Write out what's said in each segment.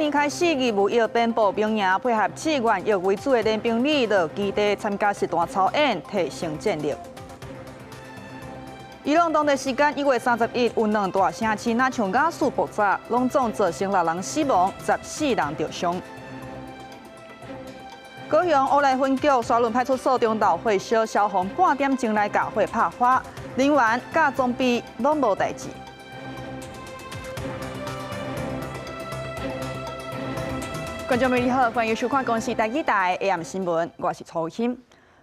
年開始，義務役變步兵營，配合志願役為主的練兵旅，到基地參加實彈操演，提升戰力。伊朗當地時間1月31，有兩大城市若像瓦斯爆炸，攏總造成六人死亡，14人著傷。高雄烏來分局沙崙派出所中晝火燒消防半點鐘來共火拍花，人員佮裝備攏無代誌。觀眾朋友你好，歡迎收看公視台語台 AM 新聞，我是楚欣。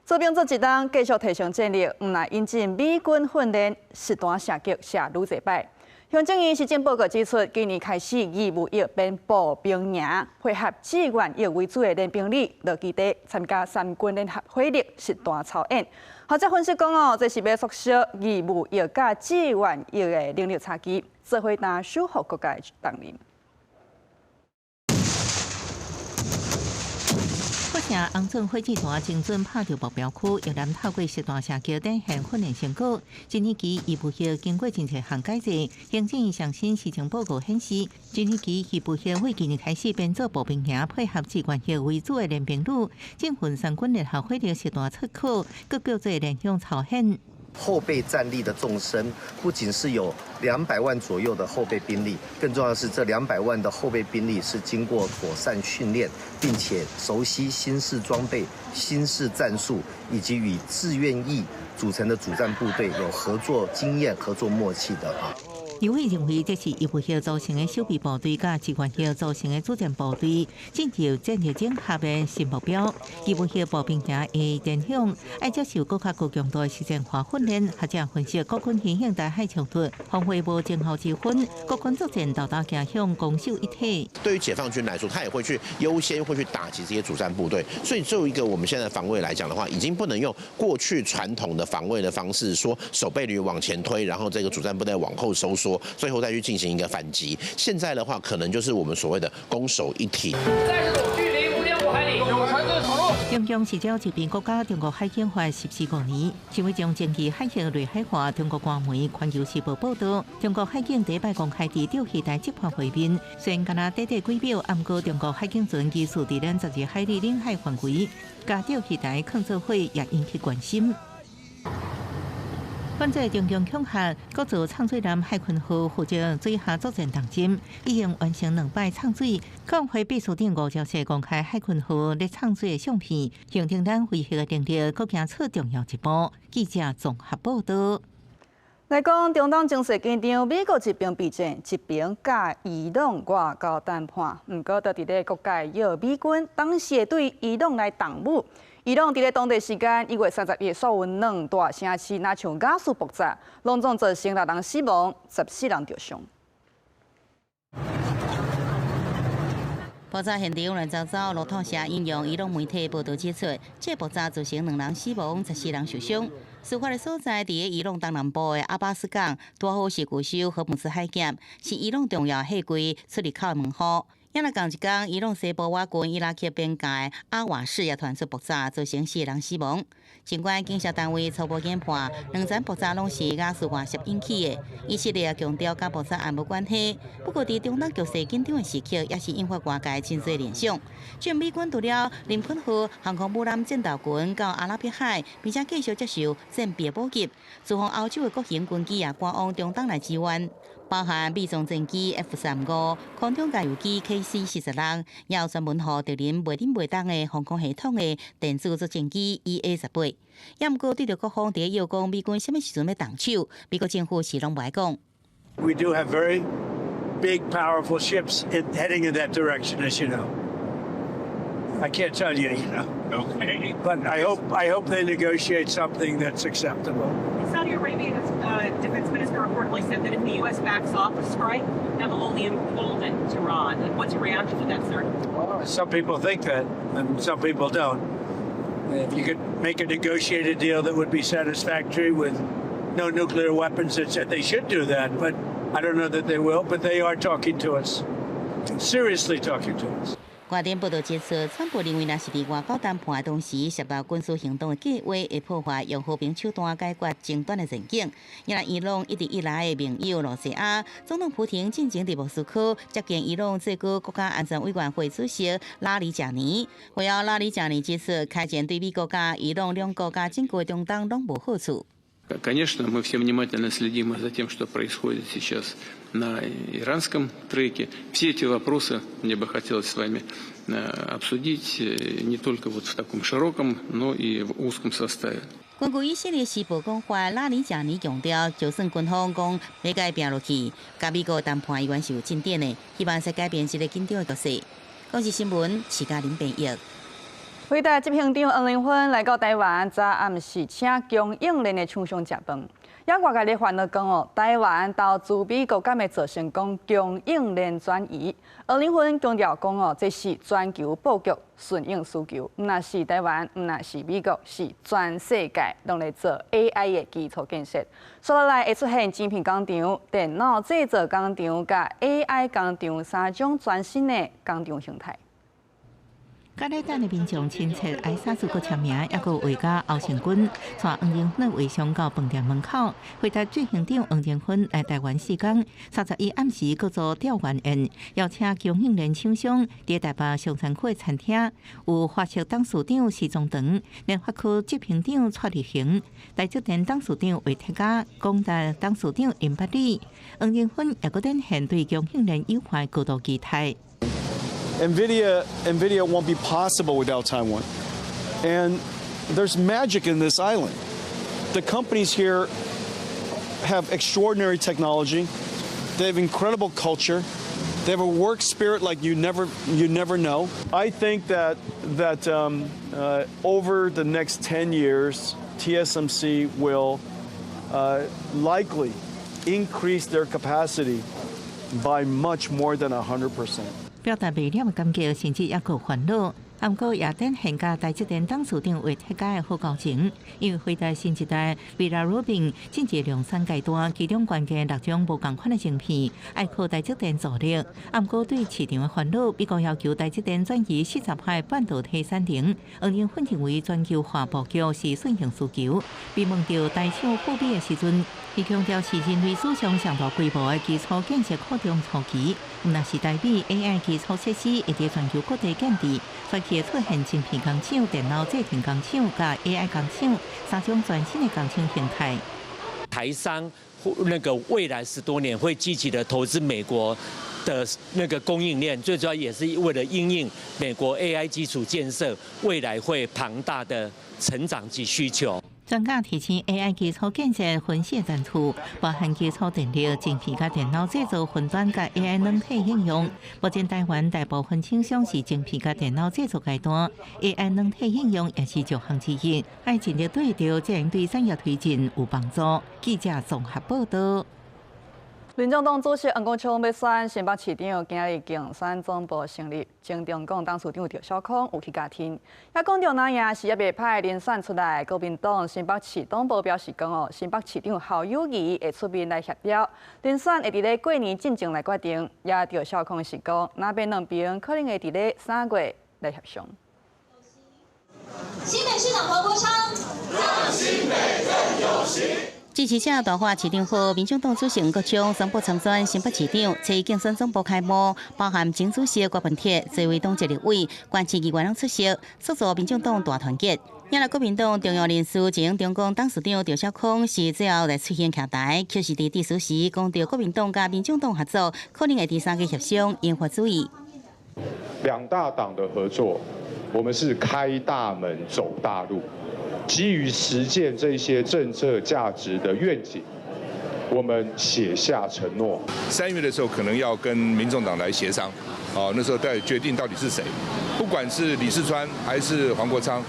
做兵做一冬，繼續提升戰力，毋但引進美軍訓練，實彈射擊射愈濟擺。行政院施政報告指出，今年開始義務役變步兵營，配合志願役為主的練兵旅，落基地參加三軍聯合火力實彈操演。學者分析講哦，這是欲縮小義務役佮志願役的能力差距，做伙擔守護國家的重任。發射紅準火箭彈精準拍著目標區，越南透過實彈射擊展現訓練成果。一年期義務役經過真濟項改制，行政院上新施政報告顯示，一年期義務役為今年開始變做步兵營，配合志願役為主的練兵旅，進行三軍聯合火力實彈測考，閣叫做聯勇操演。後備戰力的縱深，不僅是有兩百萬左右的後備兵力，更重要的是這兩百萬的後備兵力是經過妥善訓練，並且熟悉新式裝備、新式戰術，以及與志願役組成的主戰部隊有合作經驗、合作默契的啊。立委認為這是義務役組成的守備部隊，佮志願役組成的主戰部隊進入戰略整合的新目標。義務役步兵營的聯勇愛接受閣較高強度的實戰化訓練。學者分析，國軍因應台海衝突，防衛無前後之分，國軍作戰導彈走向攻守一體。對於解放軍來說，他也會去優先會去打擊這些主戰部隊。所以，作為一個我們現在防衛來講的話，已經不能用過去傳統的防衛的方式，說守備旅往前推，然後這個主戰部隊往後收縮，最後再去進行一個反擊。現在的話，可能就是我們所謂的攻守一體。距離5.5海里，有船隻闖入。中共是照周邊國家中國海警法實施五年，是為將爭議海域內海化。中國官媒《環球時報》報導，中國海警第一擺公開佇釣魚台執法畫面，雖然敢若短短幾秒，毋過中國海警船疑似佇咱12海里領海範圍，共釣魚台囥做伙，也引起關心。反制中共恐嚇，國造藏水艦海鯤號負責水下作戰重任，已經完成兩擺藏水。國會秘書長吳釗燮公開海鯤號咧藏水的相片，形成咱威嚇的能力，閣行出重要一步。記者綜合報導。來講，中東情勢緊張，美國一邊備戰，一邊佮伊朗外交談判。毋過，佇佇咧各界約美軍當時會對伊朗來動武。伊朗佇咧當地時間1月31，煞有兩大城市，若像瓦斯爆炸，攏總造成六人死亡，14人著傷。爆炸現場亂糟糟，路透社引用伊朗媒體報導指出，這爆炸造成兩人死亡，十四人受傷。事發的所在佇伊朗東南部的阿巴斯港，拄好是舊州荷姆茲海峽，是伊朗重要貨櫃出入口的門戶。也若仝一工，伊朗西部倚近伊拉克邊界阿瓦市也傳出爆炸，造成四人死亡。儘管警消單位初步研判，兩層爆炸攏是瓦斯外泄引起的，以色列也強調佮爆炸案無關係。不過，佇中東局勢緊張的時刻，也是引發外界真濟聯想。這美軍除了林肯號航空母艦戰鬥群到阿拉伯海，並且繼續接受戰備補給，駐防歐洲的各型軍機也趕往中東來支援。包含美裝戰機 F-35、空中加油機 KC-46，也有專門予敵人袂忍袂當的防空系統的電子作戰機 EA-18。也毋過對著各方佇咧要講美軍啥物時陣欲動手，美國政府是攏無愛講。 We do have very big, powerful ships heading in that direction, as you know. I can't tell you, you know. Okay. But I hope they negotiate something that's acceptable. Saudi Arabia's defense minister reportedly said that if the U.S. backs off a strike, that will only embolden Tehran. What's your reaction to that, sir? Well, some people think that, and some people don't. If you could make a negotiated deal that would be satisfactory with no nuclear weapons, they should do that. But I don't know that they will. But they are talking to us, seriously talking to us. 外電報道指出，川普認為，若是佇外交談判的同時涉及軍事行動的計劃，會破壞用和平手段解決爭端的前景。也伊朗一直以來的盟友羅西亞總統普廷進前佇莫斯科接見伊朗最高國家安全委員會主席拉里賈尼。會後，拉里賈尼指出，開戰對美國佮伊朗兩國佮整個中東攏無好處。 Конечно, мы все внимательно следим за тем, что происходит сейчас на иранском треке. Все эти вопросы мне бы хотелось с вами обсудить не только вот в таком широком, но и в узком составе. 根據以色列時報講法，拉里賈尼強調，就算軍方講欲共伊拚落去，佮美國談判依然是有進展的，希望會使改變這個緊張的局勢。公視新聞，徐嘉玲編譯。輝達執行長黃仁勳來到台灣，昨暗時請供應鏈的廠商食飯。也外界咧煩惱講哦，台灣投資美國敢會造成講供應鏈轉移？黃仁勳強調講哦，這是全球布局順應需求，毋但是台灣，毋但是美國，是全世界攏咧做 AI 的基礎建設。所以來會出現晶片工廠、電腦製造工廠、佮 AI 工廠三種全新的工廠形態。佮咧等的民眾親切挨沙子閣簽名，抑閣畫家歐成軍帶黃仁勳的畫像到飯店門口。輝達執行長黃仁勳來台灣4工，31暗時閣做吊唁宴，邀請供應鏈廠商佇台北松山區的餐廳，有華碩董事長施宗棠、聯發科執行長蔡力行、台積電董事長魏哲家、廣達董事長林百里。黃仁勳也閣展現對供應鏈優化高度期待。 NVIDIA won't be possible without Taiwan. And there's magic in this island. The companies here have extraordinary technology. They have incredible culture. They have a work spirit like you never know. I think that over the next 10 years, TSMC will likely increase their capacity by much more than 100%. 表達袂了的感激，甚至抑閣煩惱。毋過也展現佮台積電董事長魏哲家的好交情，因為輝達新一代 Vera Rubin 進入量產階段，其中關鍵六種無仝款的晶片，愛靠台積電助力。毋過對市場的煩惱，美國要求台積電轉移40%半導體產能，黃仁勳認為全球化布局是順應需求。被問到台廠赴美的時陣，伊強調是人類史上上大規模的基礎建設擴張初期，毋但是台美 AI 基礎設施會佇全球各地建置，所以會出現晶片工廠、電腦製程工廠、佮 AI 工廠三種全新的工廠形態。台商那個未來10多年會積極的投資美國的那個供應鏈，最主要也是為了因應美國 AI 基礎建設未來會龐大的成長及需求。專家提醒，AI 基礎建設分四層次，包含基礎電力、晶片佮電腦製造雲端佮 AI 軟體應用。目前台灣大部分廠商是晶片佮電腦製造階段，AI 軟體應用也是弱項之一，愛盡力對著，才會對產業推進有幫助。記者綜合報道。民眾黨主席黃國昌欲選新北市長，今日競選總部成立，前中廣董事長趙少康有去共聽。也講著若贏是猶袂歹人選出來，國民黨新北市黨部表示講哦，新北市長侯友宜會出面來協調，人選會佇咧過年進前來決定。也趙少康是講，若邊兩邊可能會佇咧3月來協商。新北市長黃國昌，讓新北更有型。支持者大喊市長好，民眾黨主席黃國昌宣布參選新北市長，初一競選總部開幕，包含前主席郭文鐵、這位黨籍立委、縣市議員攏出席，塑造民眾黨大團結。也來國民黨重要人士前中廣董事長趙少康是最後來出現徛台，卻是佇致辭時講著國民黨佮民眾黨合作，可能會佇3月協商，引發注意。兩大黨的合作，我們是開大門走大路。基於實踐這些政策價值的願景，我們寫下承諾。3月的時候可能要跟民眾黨來協商，哦，那時候再決定到底是誰，不管是李四川還是黃國昌，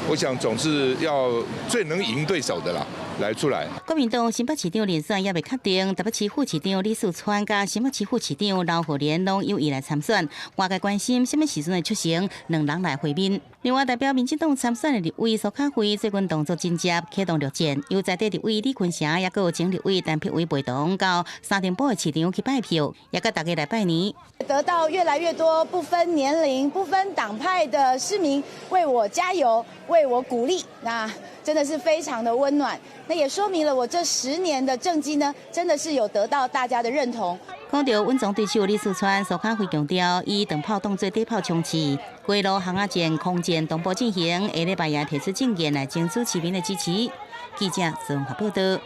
我想總是要最能贏對手的啦。來出來。國民黨新北市長人選猶未確定，台北市副市長李四川佮新北市副市長劉浩然攏有意來參選。外界關心啥物時陣會促成兩人來會面。另外，代表民進黨參選的立委蘇卡輝最近動作緊接，啟動陸戰，由在地立委李坤城，也閣有前立委陳柏惟陪同到三重埔的市場去拜票，也佮大家來拜年。得到越來越多不分年齡、不分黨派的市民為我加油、為我鼓勵，那真的是非常的溫暖。那也說明了我這10年的政績呢，真的是有得到大家的認同。講到穩裝對手李四川，蘇卡輝強調，以長炮當做底炮衝刺，規路巷仔戰、空戰同步進行，下禮拜也提出政見來爭取市民的支持。記者綜合報道。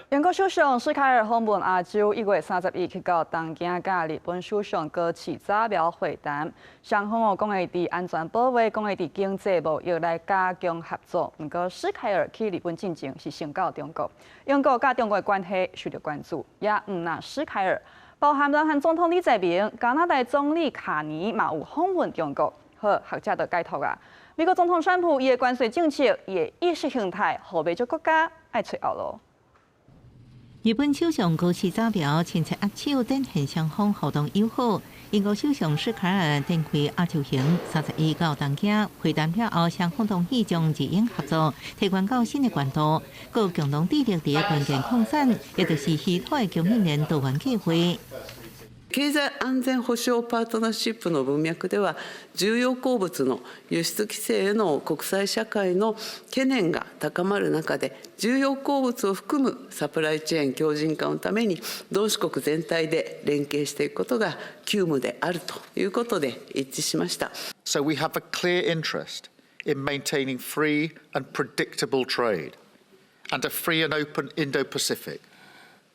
英國首相施凱爾訪問亞洲，1月31去到東京，佮日本首相高市早苗會談，雙方哦講會佇安全保衛、講會佇經濟貿易來加強合作。毋過施凱爾去日本進前是先到中國，英國佮中國的關係受著關注，也毋但施凱爾，包含南韓總統李在明、加拿大總理卡尼嘛有訪問中國。好，學者就解讀啊，美國總統川普伊的關稅政策，伊的意識形態，予袂少國家愛揣後路。日本首相高市早苗親切握手，展現雙方互動友好。英國首相施凱爾展開亞洲行，31到東京會談了後，雙方同意將日英合作提懸到新的高度，閣共同致力佇關鍵礦產，也就是稀土的供應鏈多元計劃。経済安全保障パートナーシップの文脈では、重要鉱物の輸出規制への国際社会の懸念が高まる中で、重要鉱物を含むサプライチェーン強靭化のために、同志国全体で連携していくことが急務であるということで一致しました。 So we have a clear interest in maintaining free and predictable trade and a free and open Indo-Pacific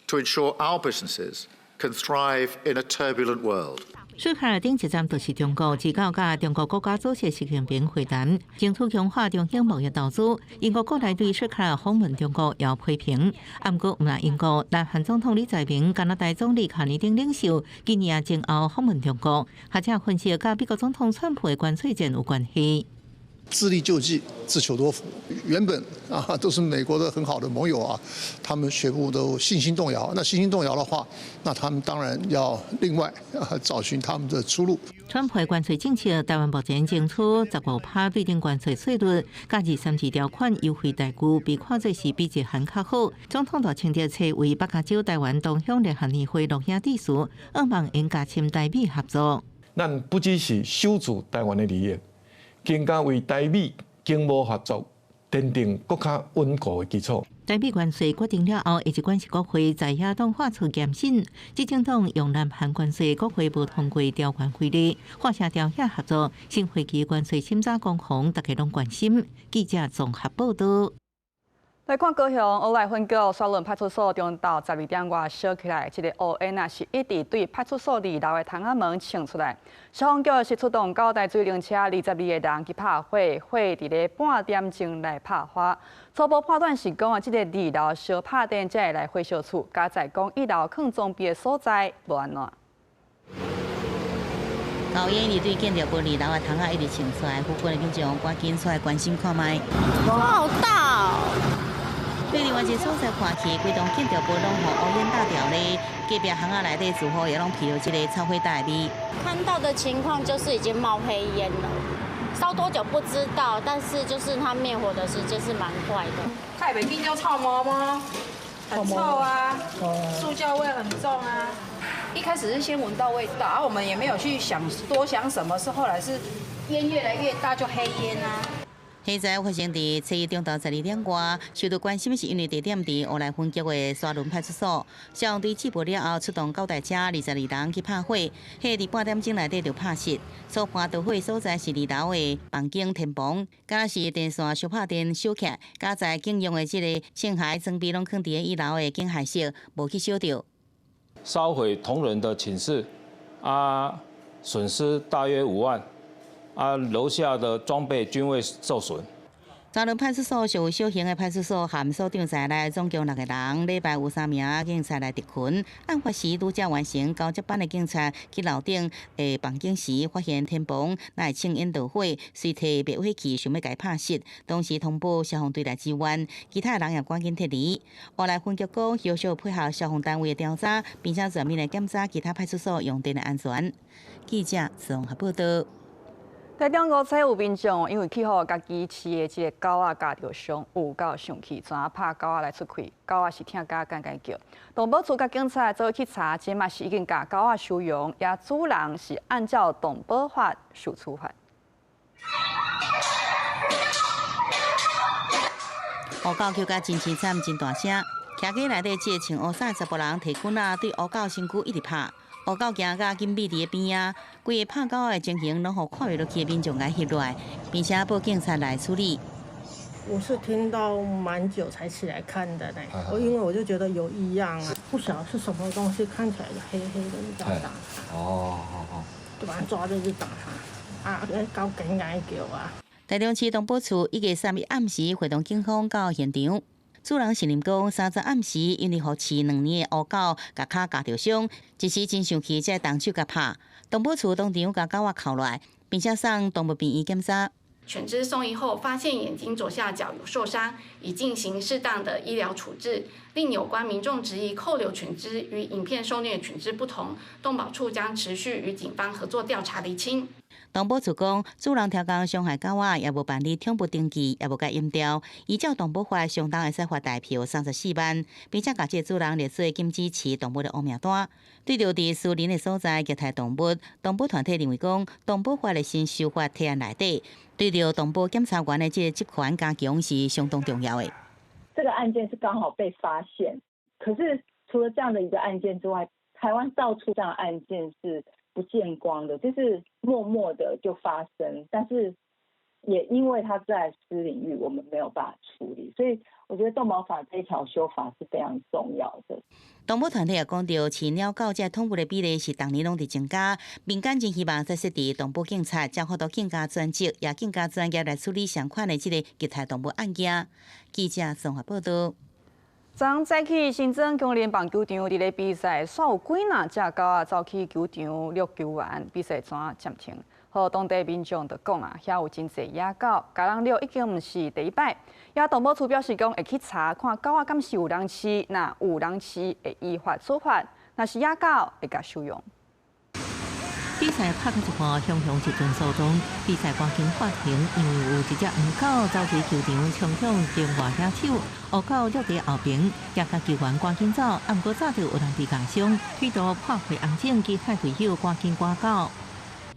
to ensure our businesses can thrive in a turbulent world. 施凱爾頂一站就是中國，二九佮中國國家主席習近平會談，爭取強化中英貿易投資。英國國內對施凱爾訪問中國也批評，毋過毋但英國，南韓總統李在明、加拿大總理卡尼等領袖今年也前後訪問中國，學者分析，佮美國總統川普的關稅戰有關係。自力救濟，自求多福。原本啊都是美國的很好的盟友啊，他們全部都信心動搖。那信心動搖的話，那他們當然要另外啊找尋他們的出路。川普關稅政策，台灣目前爭取15趴對等關稅稅率，佮232條款優惠待遇，被看做是比日韓較好。總統賴清德揣位北加州台灣同鄉聯合年會錄影致辭，向望會加深台美合作。咱不只是守住台灣的利益，更加為台美經貿合作奠定閣較穩固的基礎。台美關稅決定了後，一直關係國會在野黨發出嚴審，執政黨用南韓關稅國會無通過條款規例，華城朝野合作，新會期關稅審查攻防，大家攏關心。記者綜合報道。來看高雄烏來分局沙崙派出所中晝12點外燒起來，這个烏煙啊是一直對派出所二樓的窗仔門衝出來。消防局是出動九台水龍車，22個人去拍火，火佇咧半點鐘來拍花。初步判斷是講啊，這个二樓燒拍電才會來火燒厝，佳哉講一樓囥裝備的所在無按怎。高煙一直對建築物二樓的窗仔一直衝出來，附近的民眾趕緊出來關心看覓。風好大哦！對另外一個所在看去，規棟建築物攏予烏煙罩牢咧，隔壁巷仔內底住戶也攏鼻著這个臭火焦的味。看到的情況就是已經冒黑煙了，燒多久不知道，但是就是它滅火的時間是蠻快的。看袂見就臭毛嗎？很臭啊，塑膠味很重啊。一開始是先聞到味道，而我們也沒有去想多想什麼，是後來是煙越來越大就黑煙啊。火災發生佇初一中晝12點外，受到關心的是因為地點佇烏來分局的沙崙派出所，消防隊接報了後，出動九台車22人去拍火，火佇半點鐘內底就拍熄。初判著火所在是二樓的房間天棚，敢是電線燒拍電燒起來，佳哉警用的這个槍械裝備攏囥佇一樓的警械室，無去燒著。燒毀同仁的寢室，啊，損失大約5萬。啊，樓下的裝備均未受損。沙仑派出所属小型的派出所含所长在内，总共六个人。礼拜有三名警察来执勤。案发时拄才完成交接班的警察去楼顶的房间时，发现天棚内青烟著火，随提灭火器想欲共拍熄。当时通报消防队来支援，其他人也赶紧撤离。后来分局讲，后续配合消防单位的调查，并且全面来检查其他派出所用电的安全。记者综合报道。台中五彩有民众因为去予家己饲的這个狗仔咬著伤，有夠生氣，怎拍狗仔來出氣？狗仔是疼甲干干叫。動保處佮警察做伙去查，這嘛是已經共狗仔收容，也主人是按照動保法受處罰。烏狗叫甲真凄慘，真大聲，徛街內底這個穿烏衫的查埔人提棍仔對烏狗身軀一直拍。烏狗驚甲緊覕佇咧邊仔，規个拍狗的情形攏予看袂落去的民眾共翕落來，並且報警察來處理。我是聽到蠻久才起來看的呢，我因為我就覺得有異樣啊，不曉得是什麼東西，看起來黑黑的，你知道打它。哦哦哦，就把它抓著去打它，啊，那狗緊緊叫啊。台中市動保處一月3日暗時會同警方到現場。主人承認講，30暗時因為予飼2年的烏狗共跤咬著傷，一時真生氣，才動手共拍。動保處當場共狗仔銬來，並且送動物病院檢查。犬隻送醫後，發現眼睛左下角有受傷，已進行適當的醫療處置。另有關民眾質疑扣留犬隻與影片受虐犬隻不同，動保處將持續與警方合作調查釐清。動保處講，主人刁工傷害狗仔，也無辦理寵物登記，也無共閹掉。依照動保法，相當會使罰代票34萬，並且共這個主人列做禁止飼動物的烏名單。對著佇私人的所在虐待動物，動保團體認為講，動保法的新修法提案內底，對著動保檢察員的這個職權加強是相當重要的。這個案件是剛好被發現，可是除了這樣的一個案件之外，台灣到處這樣的案件是不見光的，就是默默的就發生，但是也因為它在私領域，我們沒有辦法處理，所以我覺得動保法這一條修法是非常重要的。動保團體也講到，飼貓狗這寵物的比例是逐年攏佇增加，民間真希望再設置動保警察，才法度更加專職，也更加專業來處理相款的這个虐待動物案件。記者綜合報道。昨昏早起，新莊工人棒球場佇咧比賽，煞有幾若隻狗仔走去球場遛球員，比賽怎暫停？予當地民眾就講啊，遐有真濟野狗，共人遛已經毋是第一擺。也動保處表示講會去查，看狗仔敢是有人飼，若有人飼會依法處罰，若是野狗會共收容。比賽拍到一半，雄雄一陣騷動，比賽趕緊喊停，因為有一隻黃狗走入球場，衝向另外野手，烏狗掠佇後邊，驚甲球員趕緊走，毋過早就有人佇咬傷，推到破開紅警，其他隊友趕緊趕到。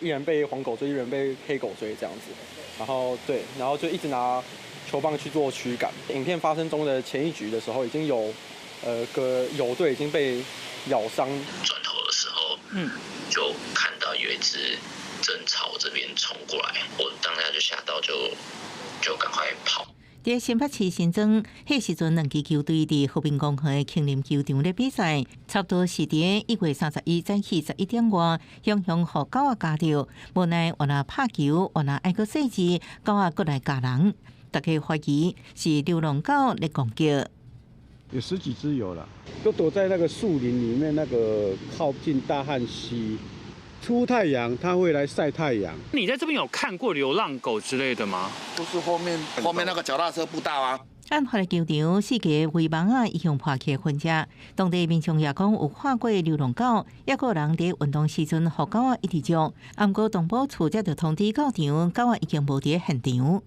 一人被黃狗追，一人被黑狗追，這樣子，然後對，然後就一直拿球棒去做驅趕。影片發生中的前一局的時候，已經有，個友隊已經被咬傷。轉頭的時候，就看到有一隻正朝這邊衝過來，我當下就嚇到就，就趕快跑。佇新北市新莊，彼時陣兩支球隊佇和平公園的杏林球場咧比賽，差不多是佇1月31早起11點外，雄雄予狗仔咬著，無奈原來拍球，原來愛閣細緻，狗仔閣來咬人，大家懷疑是流浪狗咧攻擊。有十幾隻有了，都躲在那個樹林裡面，那個靠近大漢溪。出太陽，它會來曬太陽。你在這邊有看過流浪狗之類的嗎？不是後面後面那個腳踏車步道啊。案發的球場四个圍網仔已經破去痕跡，當地民眾也講有看過流浪狗，抑閣有人佇運動時陣予狗仔一直抓。毋過動保處才就通知到場，狗仔已經無佇現場。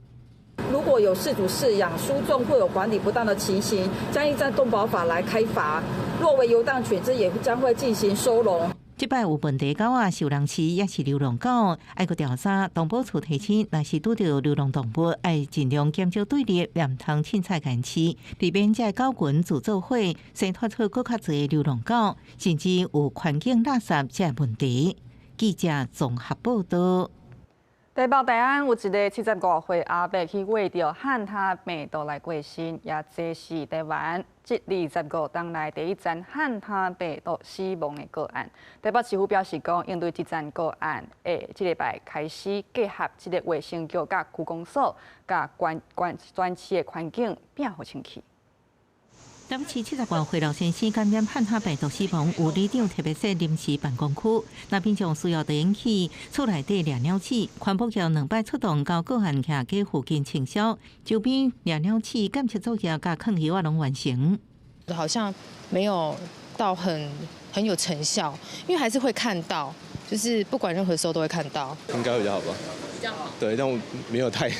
如果有飼主飼養、輸送或有管理不當的情形，將依照動保法來開罰。若為遊蕩犬隻，也將會進行收容。這擺有問題狗仔受人飼，抑是流浪狗，愛閣調查。動保處提醒，若是拄著流浪動物，愛盡量減少對立，毋通凊彩共飼，避免這个狗群自做伙，生脫出閣較濟流浪狗，甚至有環境垃圾這个問題。記者綜合報道。台北大安有一个75歲阿伯去穢著漢他病毒來過身，也這是台灣這25冬來第一宗漢他病毒死亡的個案。台北市府表示講，應對這宗個案，會這禮拜開始結合這个衛生局佮區公所，共關關全市的環境摒予清氣。台北市70外歲老先生感染漢他病毒死亡，有里長特別設臨時辦公區，若民眾需要就用去厝內底掠鳥鼠，環保局兩擺出動到個案徛家附近清消，周邊掠鳥鼠檢測作業佮囥藥仔攏完成。好像沒有到很有成效，因為還是會看到，就是不管任何時候都會看到。應該會比較好吧？比較好。對，但我沒有太，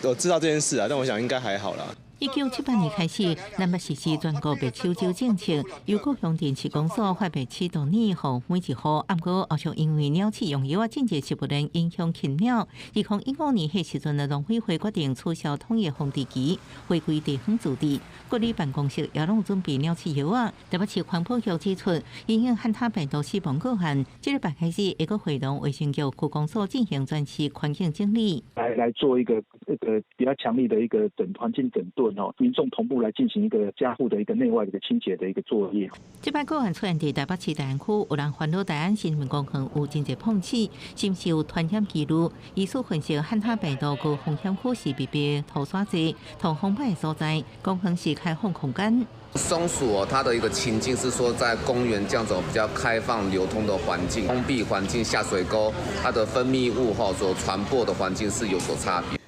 我知道這件事啊，但我想應該還好啦。1978年開始，南北實施全國白手招政策，由各鄉鎮市公所發白鼠毒饵予每一戶。毋過後續因為鳥鼠用藥仔進入食物鏈影響禽鳥。2015年彼時陣的農委會決定取消統一防治期，回歸地方自治。各里辦公室也攏準備鳥鼠藥仔。台北市環保局指出，因應漢他病毒死亡個案，這禮拜開始會閣會同衛生局區公所進行全市環境整理，來做一個比較強力的一個整環境整頓。民眾同步來進行一個家戶的一個內外的一個清潔的一個作業。這擺個案出現佇台北市大安區，有人煩惱大安森林公園有真濟碰鼠，是毋是有傳染記錄？醫師分析，漢他病毒高風險區是密閉塗沙濟、通風歹的所在，公園是開放空間。松鼠哦，它的一個情境是說，在公園這樣子比較開放流通的環境、封閉環境、下水溝，它的分泌物哈所傳播的環境是有所差別。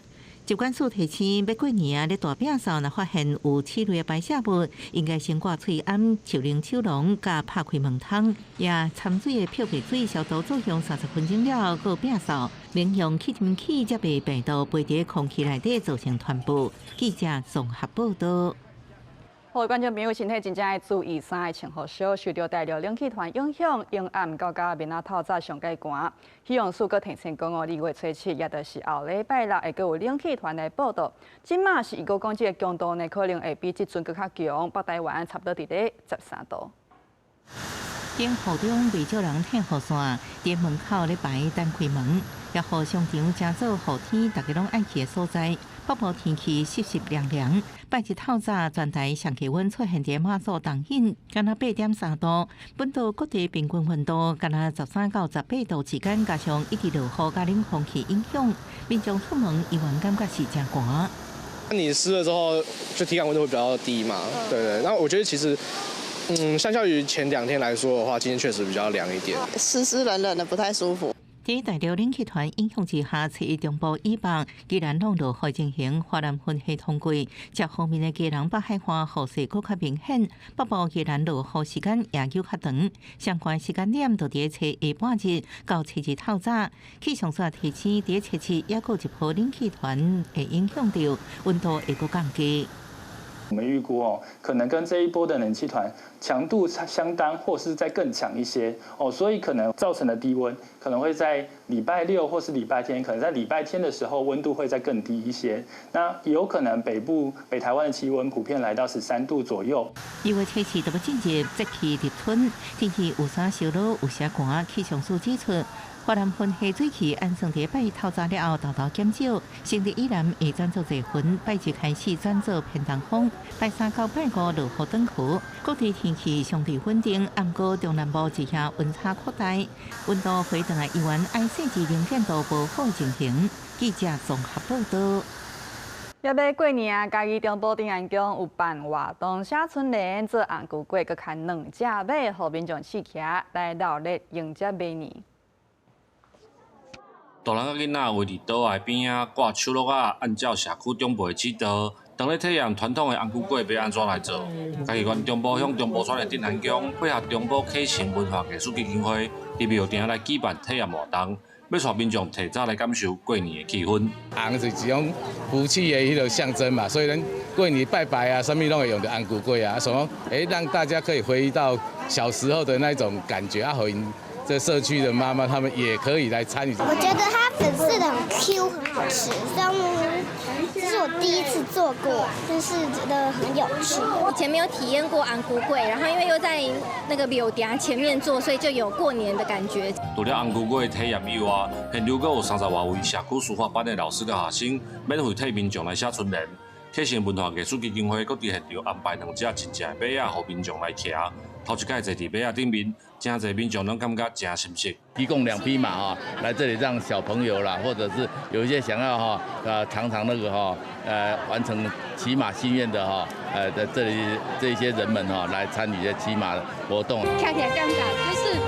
疾管署提醒，欲過年啊，咧大摒掃，若發現有鼠類的排泄物，應該先掛喙罨、樹奶手籠，佮拍開門窗，也摻水的漂白水消毒作用30分鐘了後，閣摒掃，免用吸塵器才袂病毒飛佇空氣內底造成傳播。記者綜合報道。好，觀眾朋友，身體真正愛注意衫愛穿予俗，受著大陸冷氣團影響，陰暗到佮明仔透早上蓋寒。氣象署閣提醒講哦，2月初7，也就是後禮拜六，會閣有冷氣團來報到。這馬是預估講，這个強度呢，可能會比這陣閣較強，北台灣差不多佇咧13度。頂雨中袂少人提雨傘，佇門口咧排等開門，也予商場成做雨天大家攏愛去的所在。北部天氣濕濕涼涼，拜一透早全台上低溫出現佇馬祖東引，敢若8.3度。本島各地平均溫度敢若13到18度之間，加上一直落雨佮冷空氣影響，民眾出門依然感覺是誠寒。那你濕了之後，就體感溫度會比較低嘛？對對。那我覺得其實，相較於前2天來說的話，今天確實比較涼一點。濕濕冷冷的，不太舒服。佇大陸冷氣團影響之下，初一中部以北依然攏落雨情形，華南雲系通過，這方面的基隆北海岸雨勢閣較明顯，北部宜蘭落雨時間也有較長，相關時間點就佇初下半日到初二透早。氣象署提醒，佇初七猶閣一波冷氣團會影響著溫度會閣降低。我們預估哦，可能跟這一波的冷氣團強度相當，或是再更強一些哦，所以可能造成的低溫可能會在禮拜六或是禮拜天，可能在禮拜天的時候溫度會再更低一些。那也有可能北部北台灣的氣溫普遍來到13度左右。 2月初7就欲進入節氣立春，天氣有啥燒熱，有啥寒。氣象署指出，華南雲系水汽按算佇拜一透早了後，沓沓減少，新竹以南會轉做濟雲，拜日開始轉做偏東風，拜三到拜五落雨轉雨，各地天氣相對穩定。毋過中南部一下溫差擴大，溫度回轉來依然愛細緻能見度無好情形。記者綜合報道。欲欲過年啊，嘉義中部鎮安宮有辦活動，寫春聯做紅龜粿，閣牽兩隻馬，予民眾試騎來鬧熱迎接馬年。大人佮囡仔圍佇桌仔邊仔掛手橐仔，按照社區長輩指導，當咧體驗傳統的紅龜粿欲按怎來做。嘉義縣中部鄉中部村的鎮安宮配合中部啟成文化藝術基金會，佇廟埕來舉辦體驗活動，欲帶民眾提早來感受過年的氣氛。紅是一種福氣的彼个象徵嘛，所以咱過年拜拜啊，啥物攏會用著紅龜粿啊，所以講，讓大家可以回憶到小時候的那種感覺啊，予𪜶這社區的媽媽，他們也可以來參與。我覺得它粉色的很 Q，很好吃。雖然這是我第一次做過，但是覺得很有趣。以前沒有體驗過紅龜粿，然後因為又在那個廟埕前面做，所以就有過年的感覺。除了紅龜粿體驗以外，現場閣有30外位社區書法班的老師佮學生，免費替民眾來寫春聯。啟成文化藝術基金會閣佇現場安排兩隻真正的馬仔，予民眾來騎。頭一擺坐佇馬仔頂面，誠濟民眾攏感覺誠心適。提供兩匹馬哈，來這裡讓小朋友啦，或者是有一些想要哈，嘗嘗那個哈，完成騎馬心願的哈，在這裡這些人們哈，來參與這騎馬活動。看起來感覺就是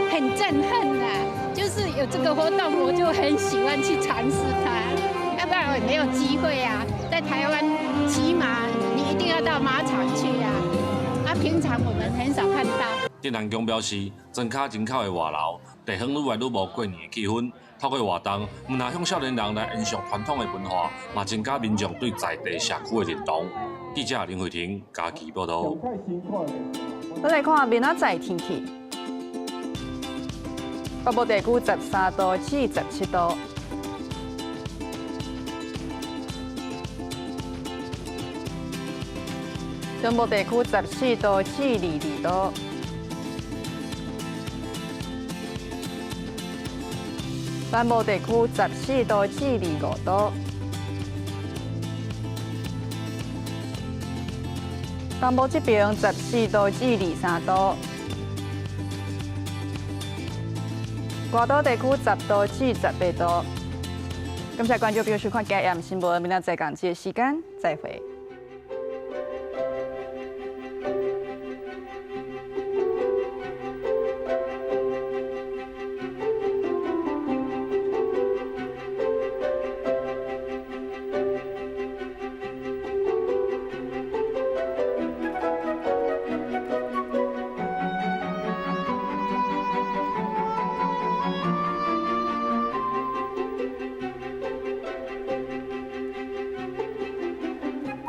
很震撼啦，就是有這個活動，我就很喜歡去嘗試它，要不然我也沒有機會啊。在台灣騎馬，你一定要到馬場去啊。啊，平常我們很少看到。鎮瀾宮表示，莊跤人口的外流，地方愈來愈無過年的氣氛。透過活動，毋但向少年人來延續傳統的文化，嘛增加民眾對在地社區的認同。記者林慧婷嘉義報導。咱來看明仔載天氣，北部地區13度至17度。中部地區14度至22度，南部地區14度至25度，東部這邊14度至23度，外島地區10度至18度。感謝觀眾朋友收看《今日新聞》，明仔載仝這個時間再會。